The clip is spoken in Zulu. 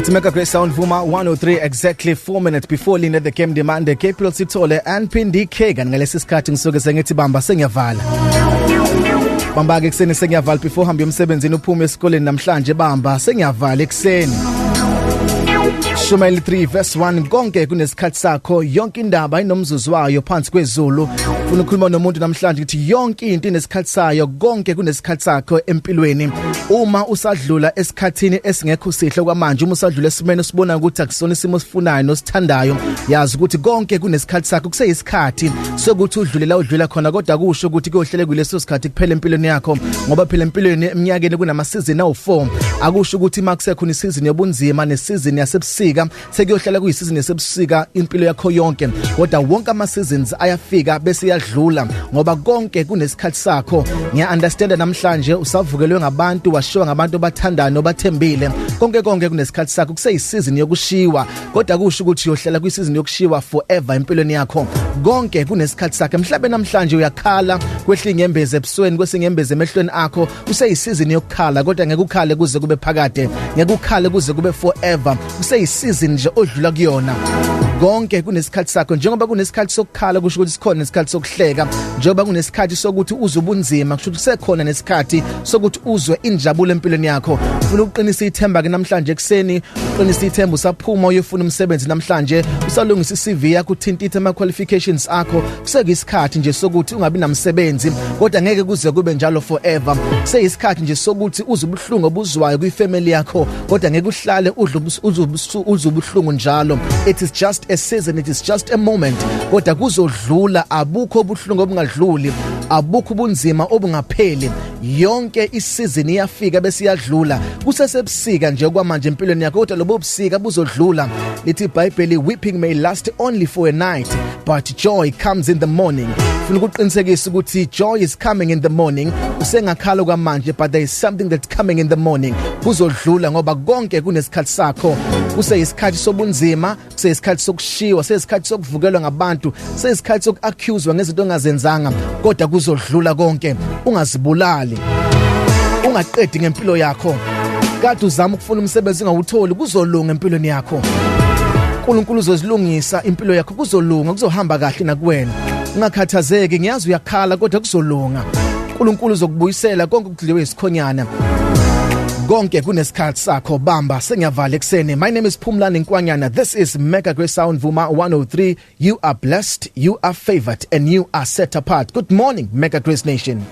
It's Mega Great Sound Vuma 103, exactly 4 minutes before Linda the Game Demand, Gabriel Sithole and Phindi K. Kanti ngalesi sikhathi ngisuke sengithi bamba, sengiyavala. Bamba ke ekseni, sengiyavala before hambe emsebenzini, uphume esikoleni namhlanje. Bamba, sengiyavala ekseni. Shumayeli 3 verse 1: konke kunesikhathi sakho, yonke indaba inomzuzu wayo phansi kwezulu. Ufuna ukukhuluma nomuntu namhlanje ukuthi yonke into inesikhathi sayo, konke kunesikhathi sakho empilweni. Uma usadlula esikhathini esingekho sihle kwamanje, uma usadlula esimeni usibona ukuthi akusona isimo osifunayo nosithandayo, yazi ukuthi konke kunesikhathi sakho. Kuseyisikhathi sokuthi udlule la udlula khona, kodwa kusho ukuthi kuyohlele kuleso sikhathi kuphela empilweni yakho, ngoba phela empilweni eminyakeni kunama season awu4. Akusho ukuthi makusekhona isizini yobunzima nesizini yasebusika sekuyohlala kuyisizini yasebusika impilo yakho yonke, kodwa wonke ama seasons ayafika bese yadlula, ngoba konke kunesikhathi sakho. Ngiya understand namhlanje usavukelwe ngabantu, washiwa ngabantu obathandayo nobathembile. Konke konke kunesikhathi sakho. Kuseyisizini yokushiwa, kodwa kusho ukuthi uyohlala kwisizini yokushiwa forever empilweni yakho. Konke kunesikhathi sakhe. Mhlawumbe namhlanje uyakhala, kwehla inyembezi ebusweni, kwesinyembezi emehlweni akho. Kuseyisizini yokukhala, kodwa ngeke ukhale kuze kube phakade, ngeke ukhale kuze kube forever. Kuseyisizini nje odlula kuyona. Konke kunesikhathi sakho. Njengoba kunesikhathi sokukhala, kusho ukuthi sikhona nesikhathi sokuhleka. Njengoba kunesikhathi sokuthi uzwe ubunzima, kusho ukuthi kusekhona nesikhathi sokuthi uzwe injabulo empilweni yakho. Ufuna ukuqinisa ithemba ke namhlanje ekseni, uqinisa ithemba usaphuma uyofuna umsebenzi namhlanje, usalungisa iCV yakho, uthintithe ama qualifications akho. Kusekuyisikhathi nje sokuthi ungabi namsebenzi, kodwa ngeke kuze kube njalo forever. Kuseyisikhathi nje sokuthi uze ubuhlungu obuzwayo kwifamily yakho, kodwa ngeke uhlale udle uzwe ubuhlungu njalo. It is just a season, it is just a moment, kodwa kuzodlula. Abukho ubuhlungu obungadluli, abukho ubunzima obungapheli. Yonke isizini iyafika bese iyadlula. Kusesebusika nje kwamanje empilweni yakho, kodwa lobo busika buzodlula. Lithi iBhayibheli, "Weeping may last only for a night, but joy comes in the morning." Funa ukuqinisekisa ukuthi joy is coming in the morning. Usengakhala kwamanje, but there is something that's coming in the morning. Kuzodlula, ngoba konke kunesikhathi sakho. Kuseyisikhathi sobunzima, kuseyisikhathi sokushiwa, seyisikhathi sokuvukelwa ngabantu, seyisikhathi sokuaccuswa ngezinto ongazenzanga, kodwa kuzodlula konke. Ungazibulali, ungaqedi ngempilo yakho. Kade uzama ukufuna umsebenzi ungawutholi, kuzolunga empilweni yakho. uNkulunkulu uzozilungisa impilo yakho, kuzolunga, kuzohamba kahle nakuwena. Ungakhathazeki, ngiyazi uyakhala, kodwa kuzolunga. uNkulunkulu uzokubuyisela konke okudliwe isikhonyana. Konke kunesikhathi sakho. Bamba, sengiyavala ekseni. My name is Phumlani Nkwanyana. This is Mega Great Sound Vuma 103. You are blessed, you are favored and you are set apart. Good morning, Mega Grace Nation.